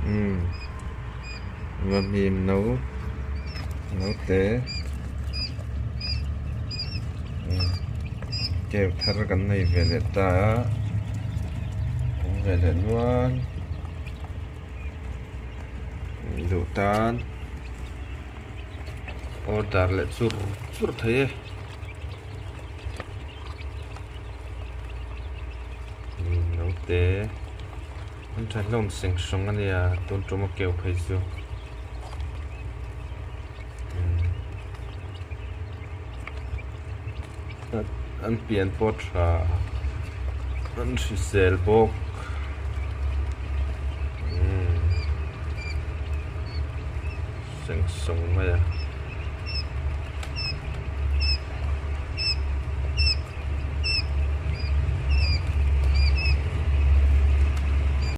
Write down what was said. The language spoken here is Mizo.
Umm vahmim no naute umm keu thar kan nei ve leh ta a awm ve leh nual duh tan order leh chur chur thei e. Naute an tha hlawm seng sawng a nia tun tum a keu phei chu an pian pawh tha an hrisel bawk seng sawng mai a.